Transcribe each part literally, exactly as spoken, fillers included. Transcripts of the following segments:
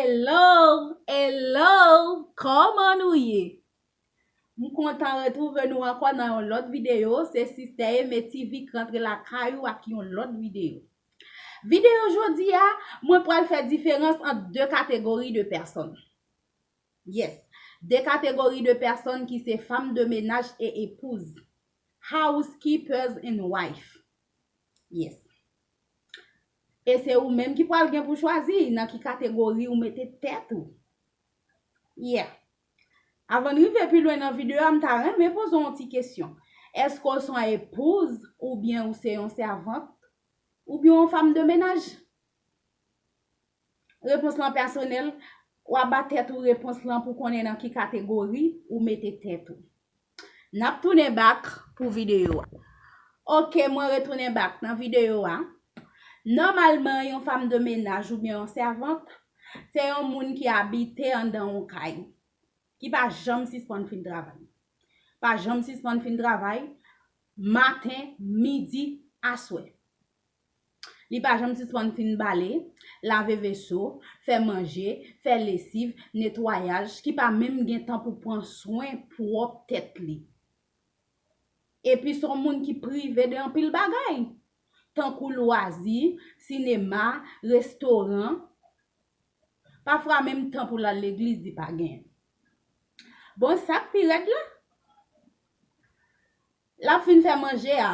Hello, hello, kòman nou ye? M kontan retwouve nou ankò nan yon lòt videyo. Se Sistè Aimé T V k rantre lakay ou ak yon lòt videyo. Videyo jodi a, mwen pral fè diferans ant de kategori de pèsòn. Yes, de kategori de pèsòn ki se fanm de menaj e epouz. Housekeepers and wife. Yes. E se ou menm ki pral gen pou chwazi nan ki kategori ou mete tèt ou. Yeah. Avan n rive pi lwen nan videyo a, m ta renmen poze w yon ti kesyon. Èske w se yon epouz oubyen ou se yon sèvant oubyen yon fanm de menaj? Repons lan pèsonèl, w a ba tèt ou repons lan pou konnen nan ki kategori ou mete tèt ou. N ap tounen back pou videyo a. Ok, mwen retounen back nan videyo a. Nòmalman, yon fanm de menaj oubyen yon sèvant, se yon moun ki abite anndan yon kay, ki pa janm sispann fin travay. Pa janm sispann fin travay, maten, midi, aswè. Li pa janm sispann fin bale, lave veso, fè manje, fè lesiv, netwayaj, ki pa menm gen tan pou pran swen pwòp tèt li. Epi se yon moun ki prive de anpil bagay, tankou lwazi, sinema, restoran. Pafwa menm tan pou l al legliz li pa genyen. Bon, sa k pi rèd la, l ap fin fè manje a,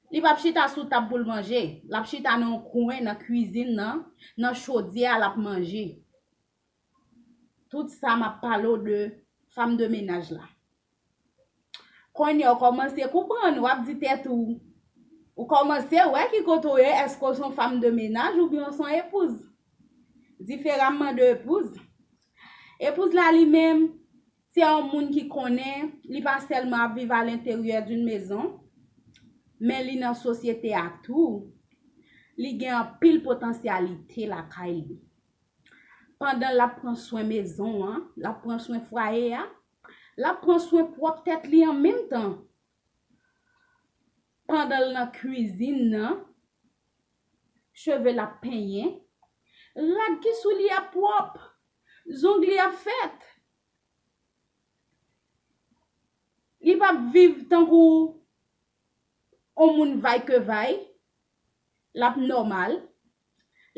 li p ap chita sou tab pou l manje. L ap chita nan yon kwen nan kwizin nan, nan chodyè a, l ap manje. Tout sa m ap pale w de fanm de menaj la. Kounye a w kòmanse konprann, w ap di tèt ou, ou kòmanse wè ki kote w ye, èske w se yon fanm de menaj oubyen w se yon epouz? Diferaman de epouz. Epouz la li menm, se yon moun ki konnen li pa sèlman ap viv à l'intérieur d'une maison, men li nan sosyete a tou. Li gen anpil potansyalite lakay li. Pandan l ap pran swen mezon an, l ap pran swen fwaye a, l ap pran swen pwòp tèt li an menm tan. Pandan l nan kwizin nan, cheve l ap penyen, rad ki sou li ap pwòp, zong li ap fèt. Li p ap viv tankou yon moun vay ke vay, l ap nòmal.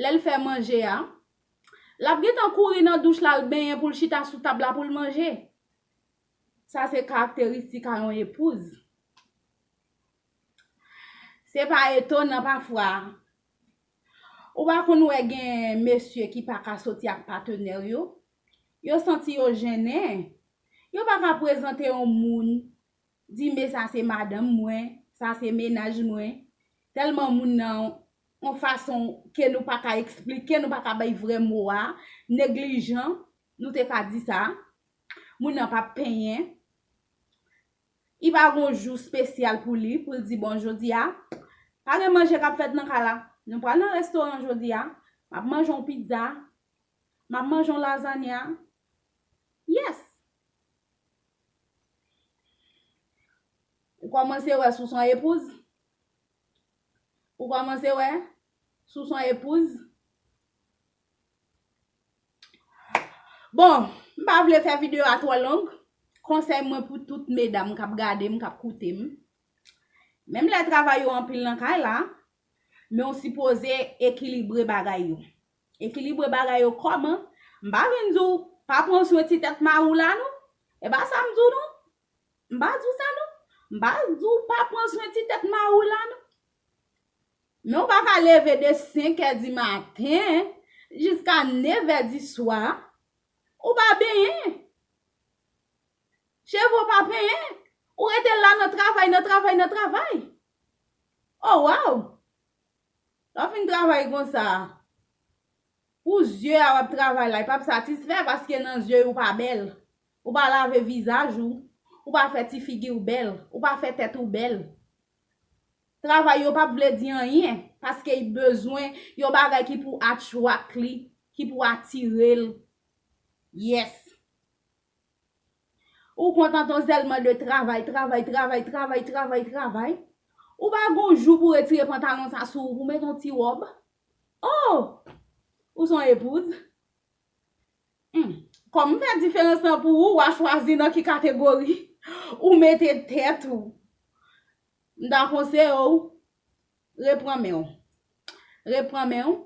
Lè l fè manje a, l ap gentan kouri nan douch la al benyen pou l chita sou tab la pou l manje. Sa se karakteristik a yon epouz. Se pa etonan pafwa ou pa konn wè gen mesye ki pa ka soti ak patnè yo, yo santi yo jennen, yo pa ka prezante yon moun, di men sa se madanm mwen, sa se mennaj mwen. Tèlman moun nan yon fason ke nou pa ka eksplike, nou pa ka bay vrè mo a, neglijan, nou te ka di sa. Moun nan p ap penyen. Li pa gon jou espesyal pou li, pou l di, bon, jodi a, pa gen manje k ap fèt nan kay la. Nou pral nan restoran jodi a, m ap manje yon pizza, m ap manje yon lasagna. Yes. Ou kòmanse wè si w se yon epouz. Ou kòmanse wè si w se yon epouz. Bon, m pa vle fè videyo a twò long. Konsèy mwen pou tout medam k ap gade m, k ap koute m. Menm lè travay yo anpil nan kay la, men w sipoze ekilibre bagay yo. Ekilibre bagay yo kòman? M pa vin di w pa pran swen ti tèt mari w la non. E pa sa m di w non. M pa di w sa non. M pa di w pa pran swen ti tèt mari w la non. Men w pa ka leve de senk è di maten jiska nèf è di swa, ou pa benyen. Cheve w pa penyen. Ou rete la nan travay, nan travay, nan travay. Oh, wow! Lè w fin travay konsa, pou zye a w ap travay la, li p ap satisfè paske nan zye yo ou pa bèl. Ou pa lave vizaj ou, ou pa fè ti figi w bèl, ou pa fè tèt ou bèl. Travay yo p ap vle di anyen, paske y bezwen yon bagay ki pou attract li, ki pou atire l. Yes. Ou kontante w sèlman de travay, travay, travay, travay, travay, travay. Ou pa gon jou pou retire pantalon sa sou ou, pou mete yon ti wòb. Oh! Ou se yon epouz. Kòm m fè diferans lan pou ou, w a chwazi nan ki kategori ou mete tèt ou. M ta konseye w, repran men w. Repran men w.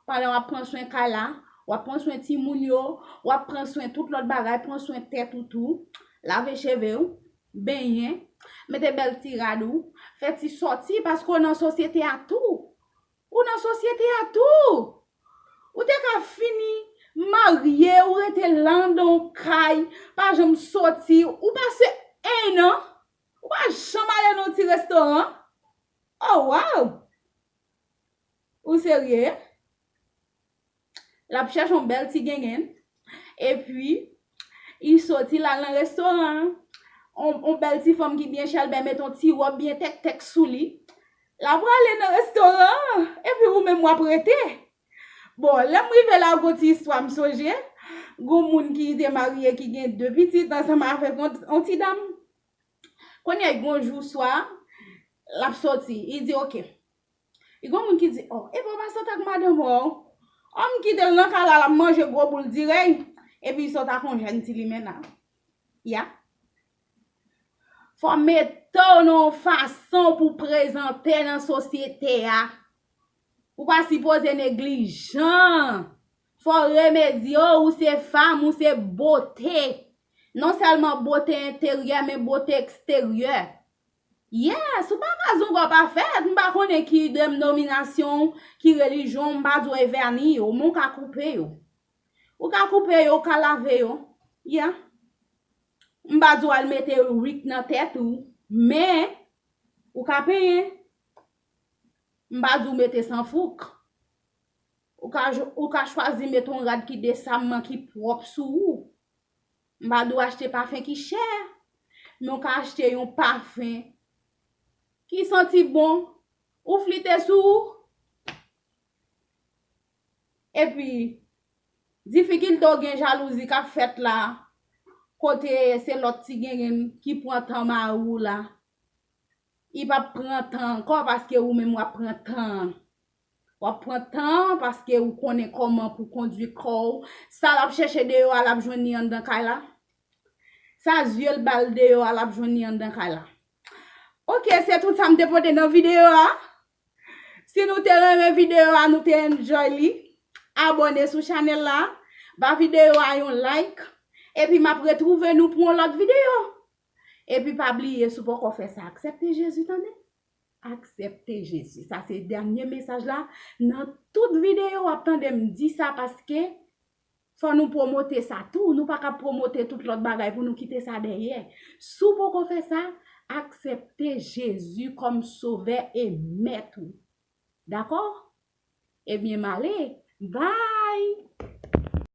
Pandan w ap pran swen kay la, w ap pran swen timoun yo, w ap pran swen tout lòt bagay, pran swen tèt ou tou. Lave cheve w, benyen, mete bèl ti rad ou, fè ti sòti paske w nan sosyete a tou. Ou nan sosyete a tou. Ou te ka fini marye, ou rete la anndan yon kay, pa janm sòti, ou pase en an, ou pa janm ale nan yon ti restoran. Oh, wow! Ou serye? L ap chèche yon bèl ti gengen, epi li sòti l al nan restoran an. On, on bèl ti fanm ki byen chèlbè, met on ti wòb byen tèktèk sou li. L ap prale nan restoran an, epi ou menm w ap rete. Bon, lè m rive la, gon ti istwa m sonje. Gon moun ki te marye, ki gen de pitit ansanm avèk on, on ti dam. Kounye a, gon jou swa, l ap sòti. Li di, "Oke." Li gon moun ki di, "Oh, epa w pa sòt ak madanm ou an?" Òm kite l nan kay la, l ap manje gwo boul dirèy, epi li sòt ak yon jèn ti limena. Ya. Fò w mete w nan yon fason pou w prezante nan sosyete a. Ou pa sipoze neglijan. Fò w remedye w, ou se fanm, ou se bote. Non sèlman bote enteryè, men bote eksteryè. Yes, ou pa ka zonga w pa fèt. M pa konnen ki denominasyon, ki relijyon, m pa di w envèni yo, men w ka koupe yo. Ou ka koupe yo, ou ka lave yo. Yeah. M pa di w al mete wig nan tèt ou, men ou ka penyen. M pa di w mete sanfouk. Ou ka, ou ka chwazi mete yon rad ki desanm, ki pwòp sou ou. M pa di w achte pafen ki chè, men w ka achte yon pafen ki santi bon, ou flite sou ou. Epi, difikilte w gen, jalouzi k ap fèt la, kote se lòt ti gengen ki pran tan mari w la. Li p ap pran tan ankò paske ou menm w ap pran tan. W ap pran tan paske ou konnen kòman pou kondui kò w. Sa l ap chèche deyò a, l ap jwenn li anndan kay la. Sa zye l ba l deyò a, l ap jwenn li anndan kay la. Oke, se tout sa m te pote nan videyo a. Si nou te renmen videyo a, nou te enjoy li, abòne sou chanèl la, ba videyo a yon like, epi m ap retwouve nou pou yon lòt videyo. Epi pa bliye, si w poko fè sa, aksepte Jezi, tande. Aksepte Jezi. Sa se dènye mesaj la. Nan tout videyo w ap tande m di sa paske fò nou pwomote sa tou. Nou pa ka pwomote tout lòt bagay pou nou kite sa dèyè. Si w poko fè sa, aksepte Jezi kòm Sovè e Mèt ou. Dakò? Ebyen, m ale. Bye!